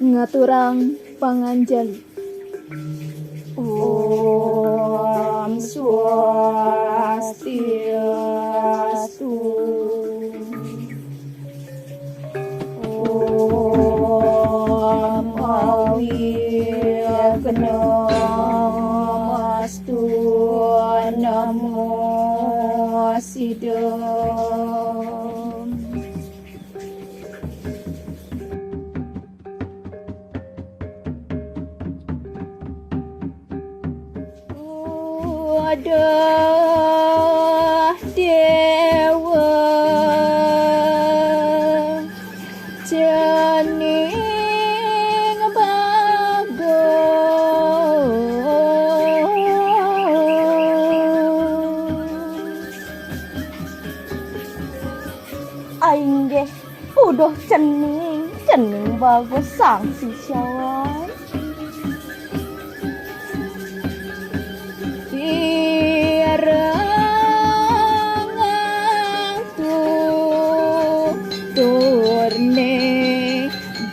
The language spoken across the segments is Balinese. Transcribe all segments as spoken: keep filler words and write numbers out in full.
Ngaturang panganjali. Om Swastiastu. Om Awignamastu Namo Siddham. Uduh Dewa Cening Bagus. Ainggih, uduh cening, cening bagus Sang Sisyawan. Pirengang tuturne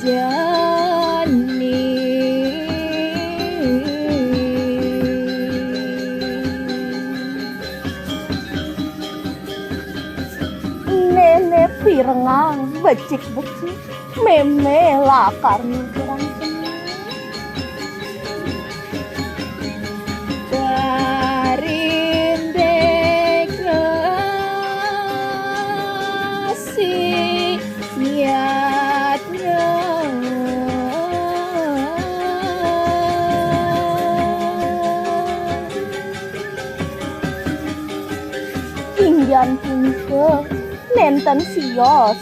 jani. Nene pirengang becik-becik, meme lakar nyukurang seni. Parindik resi yatna. Inggian punika nenten sios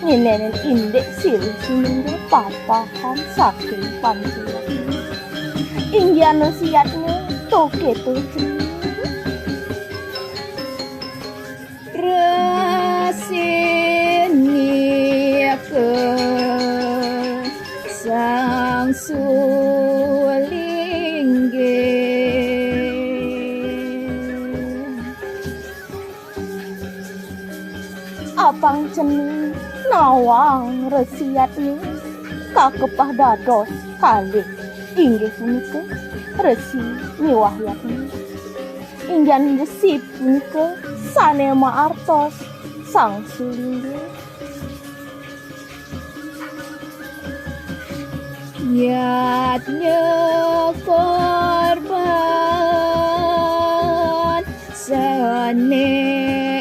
nginenin indik silih sinunggil papahan saking panci. Inggian siatnya toke-toke. Rasinika Sang Sulinggih. Apang cening nawang resi yatni kakepah dados kalih, inggih punika resi miwah yatni. Inggian resi punika sane maartos Sang Sulinggih. Yatnya korban sane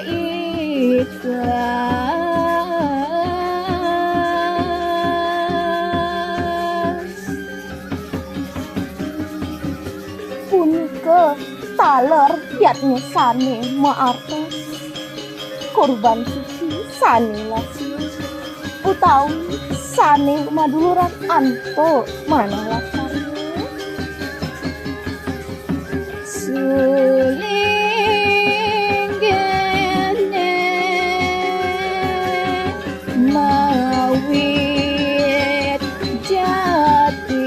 ikhlas. Punika taler yatnya sane maartos, kurban suci sane lasi, utawi sane maduluran antuk manah lasarnya. Sulinggihne mawit jati.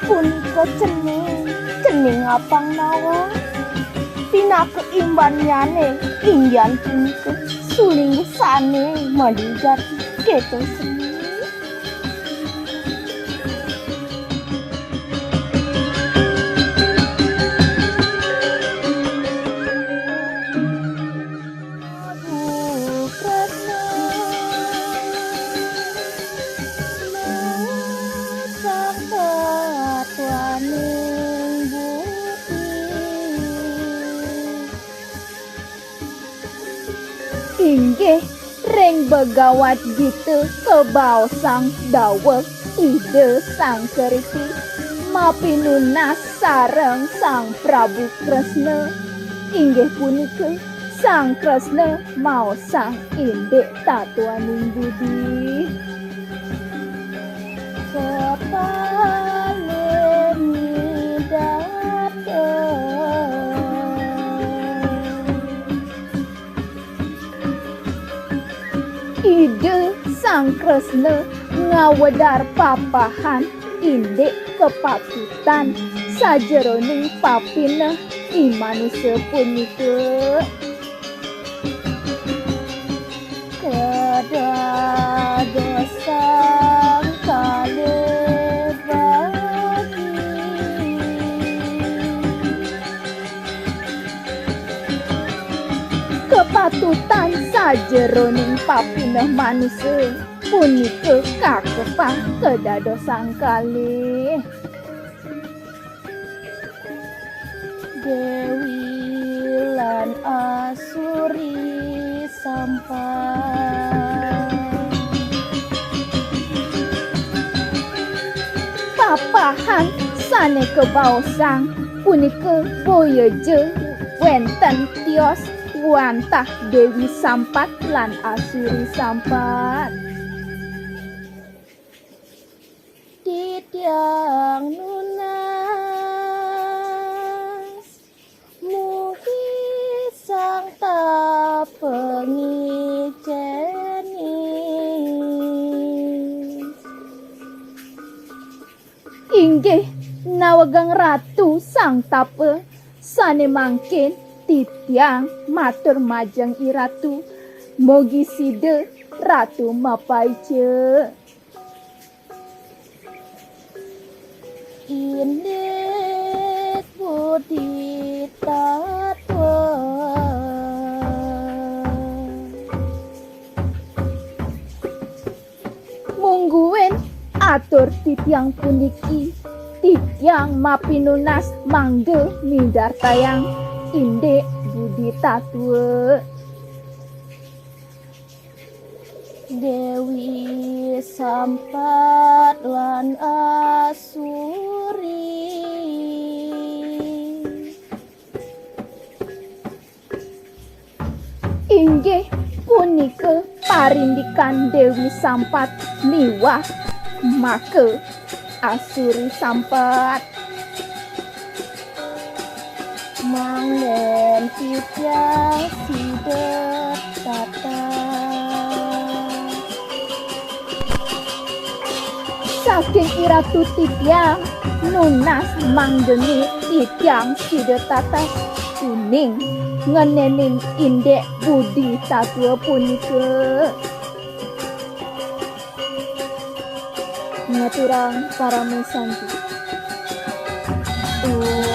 Punika cening, cening apang nawang. Pinaka imbannyane inggian punika sulinggih sane madujati keto seni. Sang tatwaning budi. Inggih, ring Bhagawat Gita kabaosang dawuh Ida Sang Karti mapinunas sareng Sang Prabu Kresna, inggih punika Sang Kresna maosang indik tatwaning budi. Kepala midata. Ida Sang Kresna ngawedar papahan indik kapatutan sajeroning papineh i manusa punika. Kadadosang kalih bagi. Kapatutan sajeroning papineh manusa punika kakepah kadadosang kalih. Dewi lan Asuri sampat. Papahan sane kabaosang punika boya ja wenten tios wantah Dewi Sampat lan Asuri Sampat. Titiang nunas mugi Sang Tapa ngicenis. Inggih, nawegang Ratu Sang Tapa, sane mangkin titiang matur majeng I Ratu, mugi sida Ratu mapaica. Indik budi tatwa. Mungguing atur titiang puniki, titiang mapinunas mangda midartayang indik budi tatwa. Dewi Sampat lan Asuri. Inggih punika parindikan Dewi Sampat miwah maka Asuri Sampat. Mangden titiang sida tatas. Saking I Ratu titiang nunas mangdene titiang sida tatas uning ngenenin indik budi tatwa punika. Ngaturang parama santi. Om